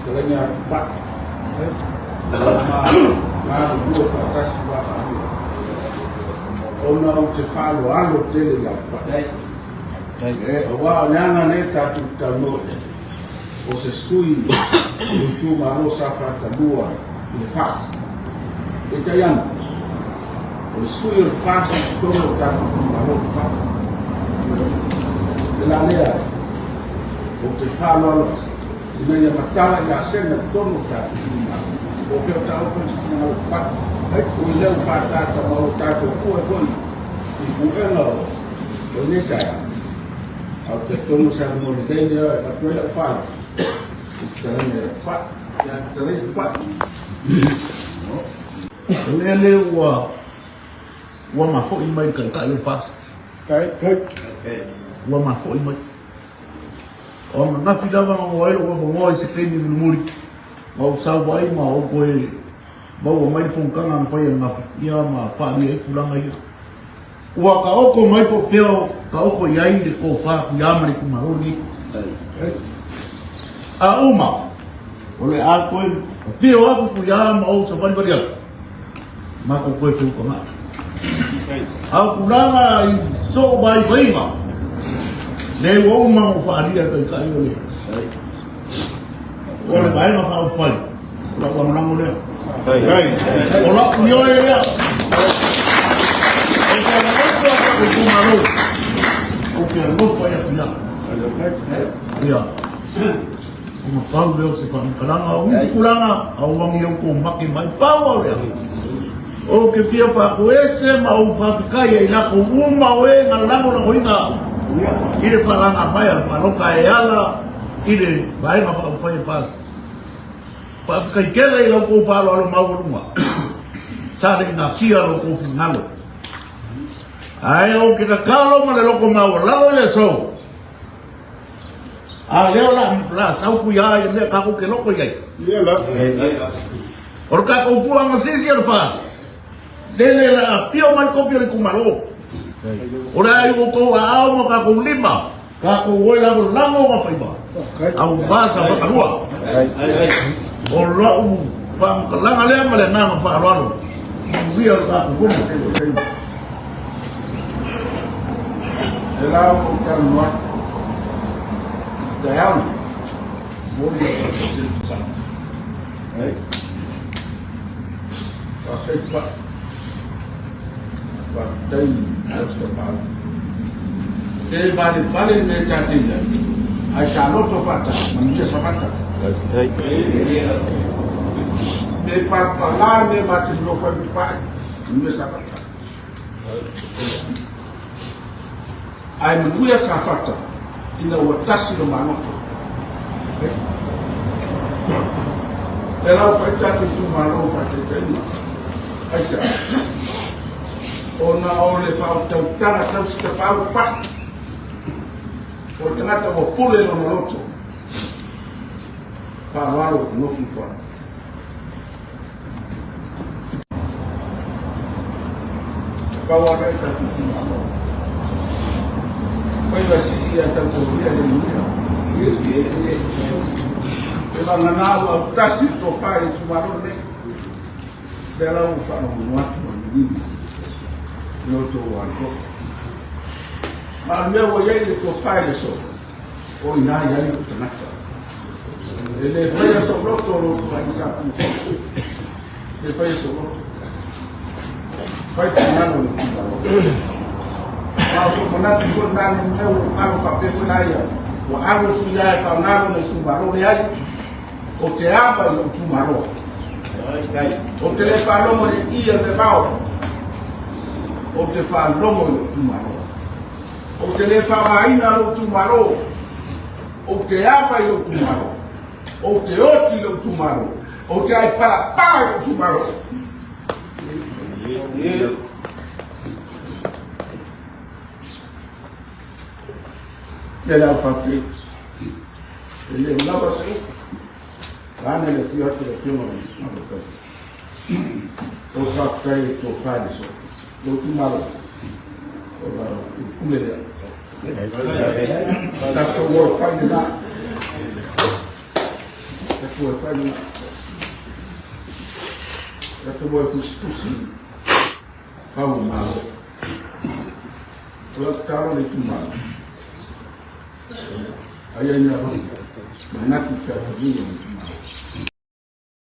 Fetalaiga ia Tupai. Ua ma galulue faatasi ma faalua. Ona ou te faaaloalo tele ia Tupai. Aua o le aga lea tatou te talanoa i ai, o se sui o itumalo Safata 2 i le FAST. Peitai ane, o le sui o le FAST i totonu o le tatou itumalo o Tupai. O le la lea, ou te faaaloalo ai, ina ia matala ia Sena i totonu o le tatou itumalo. Po o fea o taoto ai se finagalo o Tupai. Ui lea ua faaataata ma ua tatou pue foi i puega o lenei taeao. Ae ou te talitonu sa momoli lelei lea e avatu ai lau faaaloalo i fetalaiga ia Tupai. Ia fetalai Tupai. O lea lea ua ua mafo'i mai le Taitai o le FAST. Ua mafo'i mai. O ananafi lava na maua ai lou avanoa i se taimi mulimuli ma ou sau ai ma ou toe maua mai le fonotaga na fai ananafi ia ma faaalia ai tulaga ia. Ua taoto mai po o fea o taoto i ai le tofa Tuia ma le itumalo lenei. A uma, o le a toe afio atu Tuia ma ou savalivali atu, matou toe feutaga'i. A o tulaga i soo vaivaiga, lea ua uma ona ou faaalia e Taitai o le o le Vaega Faaupufai, o lau lagolago lea. O lau ioe lea. Ou te alofa i lou itumalo. Ou te alofa ia Tuia. Ia. Ona pau lea o se faamatalaga. O nisi tulaga, aua ne i outou make mai. Pau au lea. Ou te fia faatoese ma ou faafetai ia i latou uma o e na lagolagoina au i le faalaga mai a le palota e ala i le Vaega Faaupufai e FAST. Faafetai tele i la outou faaaloalo maualuga sa le i natia lo outou finagalo. Ae ou te tatalo ma le loto maualalo i le aso, a lea o le a sau Tuia i le mea tatou te loto i ai. O le tatou fua gasisi o le FAST, lele le a afio mai le tofi o le itumalo. O le a i outou aao ma tatou lima, tatou o e lagolago ma faiva, aua Safata 2. O lau faamatalaga lea ma le agaga faaaloalo. Manuia le tatou Fono. E la ua ou talanoa atu i le taeao nei, momoli lau faafetai tele Tupai. Faafetai Tupai. Faafetai Pastor Paul. Te valevale le mea ta te i ai, ae ta loto faatasi, manuia Safata. Pe palapala le mea ma te nofo ai ma Tupai, manuia Safata. Ae manuia Safata ina ua tasi lo ma loto. Te lau fai tatou itumalo faataitaiga. Aisea? Ona o le faautautaga tausi tafaau pai. O le tagata ua pule lona loto. Faaaloalo nofi fana. Pau lava lea i tatou itumalo. Faiva sii ia tautogia le manuia. E vagana ua autasi le tofa i le itumalo lenei. Lea la ua faalogologo atu ma le manino i lo outou alolofa. Ma o le mea ua i ai le tofa i le aso, o i ina i ai lou tagata. E le faia sou loto lo ituaiga sa tuufau. E le faia sou loto. Fai finagalo o le itumalo. Ma o sou manatu foi lena ne i mea ua ou alo faapea foi la ia, ua alo atu ia e faaaoga lona itumalo, leai. Ou te ava i lou itumalo. Ou te le faalogo i le i a le vao. Ou te faalogo i lou itumalo. Ou te le faaaogaina lou itumalo. Ou te ava i lou itumalo. Ou te oti i lou itumalo. Ou te ai palapala i lou itumalo. Ia le au faafetai. E le o lava se upu. Vaeane le afio atu o le Afioga i le Faafetai. O faafetai i le tofa i le so. Lou itumalo, o la pule lea. Tatou ola fai lena. Atua e fai lena. E te o e tusitusi pau o Malo. O lau tatalo le itumalo, aia ina alofa, manatu fealofania o le itumalo.